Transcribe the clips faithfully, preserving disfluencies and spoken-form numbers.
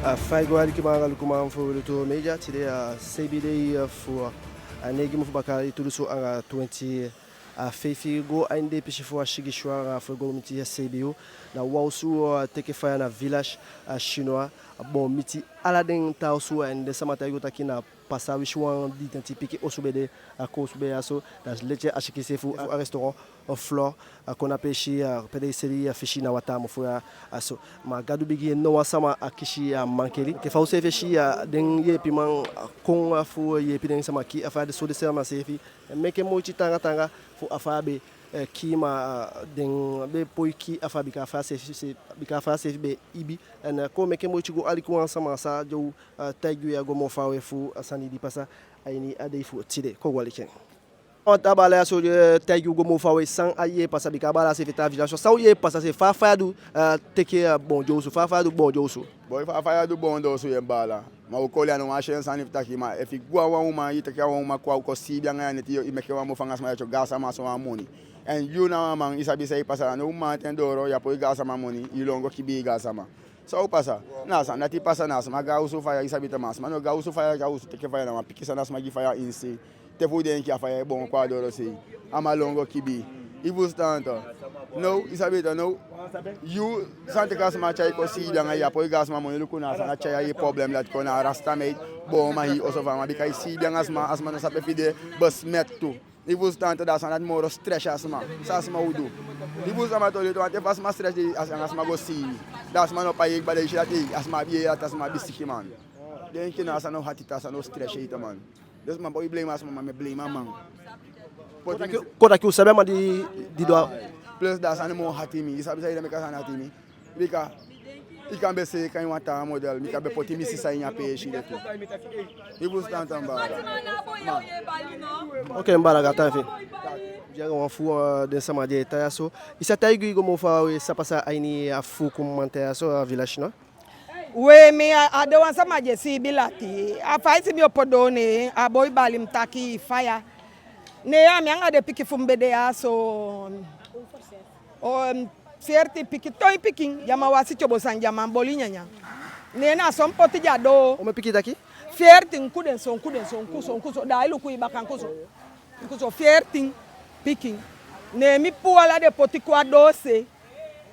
A fa i go, alikiman anga lukuman fu Lutu Media. Tide a seibin dei fu a neigi mun fu bakaa yali tu dunsu anga twenti a feifi, go a ini den pisi fu a sigisi yuu anga fu go miti a seibin yuu, na wan osu teke faya na Village Chinois. Bon, miti ala den taa osu, èn den sama taigi u taki na pasa wisi wan dii tenti pikin osu be de, a kon osu be ya so, da leti a sikin se fu a restaurant Flore, a kon na peesi pe den e seli a fisi na wataa mofu ya so. Ma Gadu bigi, no wan sama á kisi a mankeli. Enke fa u seefi e si, den yeepiman kon fu yeepi den sama kii a faya de, so den sama seefi meke moiti taanga taanga fu a faya be kii, ma den be poi kii a faya bika a faya seefi, bika a faya seefi be ibi. Èn kon meke moiti go aliki wan sama san den o taigi u ya go moo fawe fu a sani di pasa a ini a dei fu tide. Kon go aliki en. Wan taa baala ya so, eh, taigi u go moo fawe san a yee pasa, bika a baala seefi e tan a Village. San u yee pasa seefi, fa a faya du, eh, teke, eh, boon den osu, fa a faya du boon den osu? Boi, fa a faya du boon den osu, yee baala. Ma u koli, a ná wan syen sani fu taki, ma efu i go a wan uman, i teke a wan uman kon, a o kon siibi anga i a neti, i meke wan mofu anga a sama, i e tyai gaasama so wan moni. Èn yu na wan man, i sabi san e pasa, a ná uman ten doro, i á poi gaasama moni, i lon go kibii gaasama. San o pasa? Na a sani dati pasa, na a sama gaan osu faya, i sabi taa, ma a sama no gaan osu faya, gaan osu teke faya, na wan pikin sani a sama gi faya a ini se. Te fu u denki a faya e boon kon a dorosei, a man lon go kibii. I fusutan tok? Now, i sabi tok now. Yu san teke a sama tyai kon siibi anga i, i á poi gaasama moni, luku na a sani dati tyai a problem dati kon, na a rasta mei boon man hii osu fu a man, bika i siibi anga a sama, a sama no sabi efu i de besmet tu. I fusutan tok? Da a sani dati moro stress a sama. San a sama o du? I fusutan, ma toli tok, want efu a sama stress de, a sani, a sama go siibi. Da a sama no pai i kaba, da i si dati, ei, a sama abi, ei, a sama abi sikiman. Denki, na a sani o hati tok, a sani o stress i tok, man. Dus mi á poi blame a sama, ma mi e blame a man. Kon taki, kon taki u sabi a man di, di du a... Plus da a sani moo hati mi. I sabi san ede meke a sani hati mi? Bika i kan be seeka en wan taa model, mi kan be poti mi sisa ini a peesi de tu. I fusutan tok, baala? Ok, baala, gaantangi fi i. Di anga wan fu, eh, den sama di e tan ya so. I sa taigi u go moo fawe san pasa a ini a fuuku mamanten ya so a Village Chinois? We, mi a, a de wan sama di e siibi lati. A fa i si mi opo doo, ne a boi bali mi taki faya. Ne a mi anga den pikin fu mi be de ya so. O, em, veertien pikin, toin pikin, di a man wasi tyobo sani, di a man boli nyanyan. Ne na so mi poti den a doo. Omen pikin i taki? Veertien, luku den so, luku den so, luku so, luku so, da i luku i baka, luku so. Luku so, veertien pikin. Ne mi puu ala den poti kon a doose.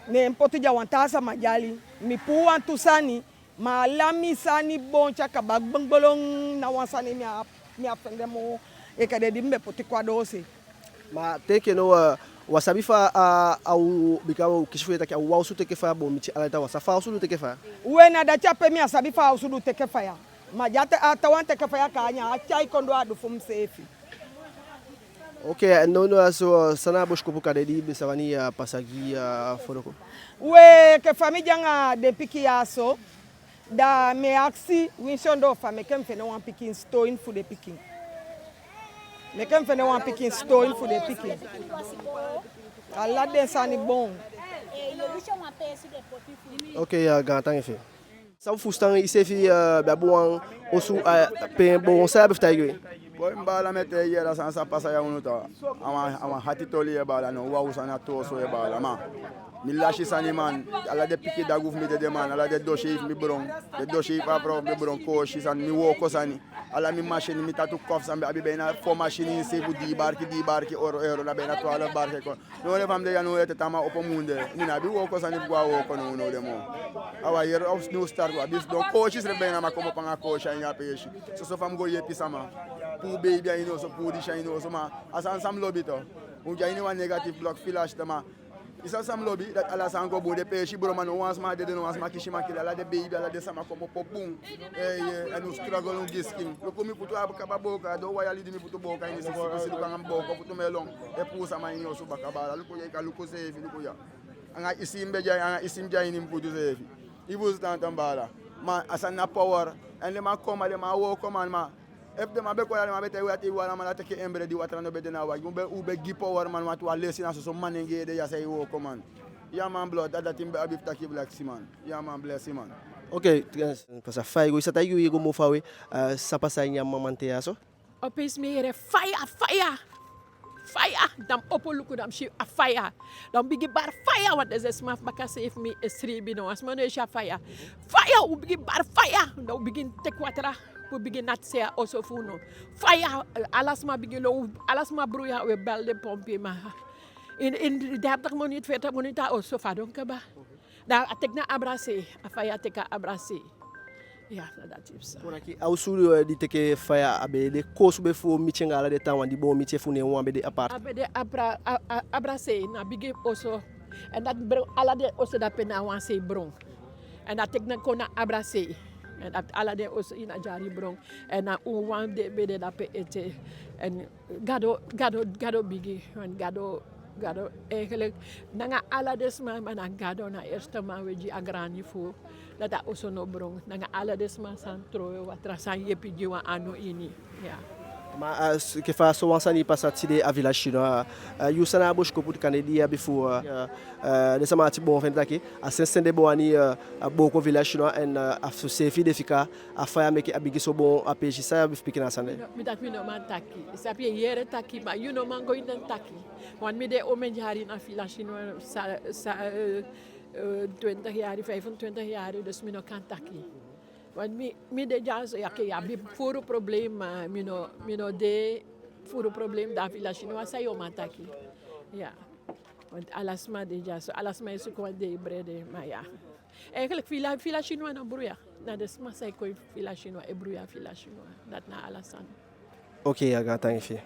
Ne mi poti den a wan taa sama dyali. Mi puu wantu sani. Ma ala mi sani boon te a kaba gbongbolon, ná wan sani mi á, mi á fende moo enke den di mi be poti kon a doose. Ma te enke now, eh, u á sabi fa a, a o, bika u kisi fu yee taki a wan osu teke faya, bon, miti ala den taa wan, san fa a osu du teke faya? We, na dati ape mi á sabi fa a osu du teke faya. Ma di a te, a taawan teke faya kaa, ne a tyai kon doo a du fu miseefi. Ok, eh, nownow ya so, eh, san na a bosikopu kande di i be sa wani, eh, pasa gi, eh, a foluku? We, enke fa mi de anga den pikin ya so, da mi e akisi winsi ondoo fa meke mi fende wan pikin sitoin fu den pikin. Meke mi fende wan pikin sitoin fu den pikin. Ala den sani boon. Ok, ya, gaantangi fi i. San u fusutan, iseefi, eh, be abi wan osu, eh, pe en boon, san i abi fu taigi wi? Boi, mi baala, mi e taigi i, ala sani san pasa ya, unu taa. A wan, a wan hati toli, yee baala, no wan osu, a na tu osu, yee baala, ma mi lasi sani, man. Ala den pikin dagu fu mi dede, man. Ala den dosiyei fu mi bron. Den dosiyei fu a frow fu mi bron, koosi sani, mi wooko sani. Ala mi masini, mi tatu kofu san mi be abi, bijna fo masini ini se fu dii barki, dii barki, euro, euro, na bijna twaalf barki e kon. Nownow fa mi de ya, nownow ete, te a man opo munde, mi ná abi wooko sani fu go a wooko nownow de moo. A wan yee ofu nyun start, u abi sidon koosi srefi, bijna mi á komopo anga koosi a ini a peesi. Soso fa mi go yeepi sama, puu beibi a ini osu, puu disi a ini osu, ma a sani san mi lobi tu. U de a ini wan negative blok, feel a sitema. I sabi san mi lobi? Dati ala sani go bun, den peesi bron, ma no wan sama á dede, no wan sama á kisi mankeli, ala den beibi, ala den sama komopo bun. Ee, ee, en u struggle, u gi sikin. Luku mi futu a kaba booko, a doo wan yali di mi futu booko a ini sisi pisi, luku anga mi booko futu mi e lon e puu sama ini osu baka, baala. Luku ya, i kan luku seefi, luku ya. Anga isin mi be de, anga isin mi de a ini mi futu seefi. I fusutan tan, baala. Ma a sani na power. En den man kon, ma den man wooko, man, ma efu den man be kon ya, den man be taigi u dati u ala man á teke embre di wataa no be de na wagi. U be, u be gi power, man, want u á lesi, na soso manengee de ya, sai wooko, man. Ya man, blood, a dati mi be abi fu taki, blesi, man. Ya man, blesi, man. Ok, pasa, fa i go, i sa taigi u go moo fawe, eh, san pasa ini a mamanten ya so? Opeisi mi e yee faya, faya. Faya, da mi opo luku, da mi si a faya. Da u bigin bari faya, want den sma fu baka seefi, mi e sribi, no wan sma no e si a faya. Faya, u bigin bari faya. Da u bigin teki watra, u bigin nati sei a oso fu unu. Faya, ala sma bigin low, ala sma bruya, we bel den pompiman. In, in dertig minuten, veertig minuten a oso fadon kaba. Da a teki na abra sei, a faya teki a abra sei. Ya, na dati psa. Kon taki a osu, eh, di teke faya, a be de koosube fu miti en anga ala den taawan di boon miti en, fu ne wan be de apart? A be de abra, a, a, abra sei, na bigi oso. En dati bron, ala den oso dape na wan sei bron. En dati teke na kon na abra sei. En dati ala den oso ini a dyari bron. En na u wan de be de dape ete. En Gado, Gado, Gado bigi, want Gado, Gado, eigenlijk, nanga ala den sma, ma na Gado na eerste man we gi a grani fu, dati a oso no bron, nanga ala den sma san trowe watra, san yepi gi wan anu ini, ya. Ma, eh, s-, enke fa sowan sani pasa tide a Village Chinois, eh, yu, san na a bosikopu kande di i abi fu, eh, eh, den sama ati boon fu en taki, a sensi ten den be wani, eh, booko Village Chinois, en, eh, a fu seefi den fika, a faya meke a bigin so boon a peesi, san i abi fu piki na a sani de? Mi no, mi taki mi no man taki. I sabi, i yee taki, ma yu no man go ini den taki. Want mi de omen dyari na Village Chinois, sa, sa, eh, eh, twintig yari, vijfentwintig yari, dus mi no kan taki. Want mi, mi de dyaso, ya, ke, i abi furu problem, ma mi no, mi no de furu problem, da Village Chinois, san yu o man taki? Ya. Want ala sma de dyaso, ala sma e suku wan dei brede, ma ya. Eigenlijk Villa, Village Chinois no bruya. Na den sma san e kon Village Chinois e bruya Village Chinois. Dati na ala sani. Oké, ya, gaantangi fi i.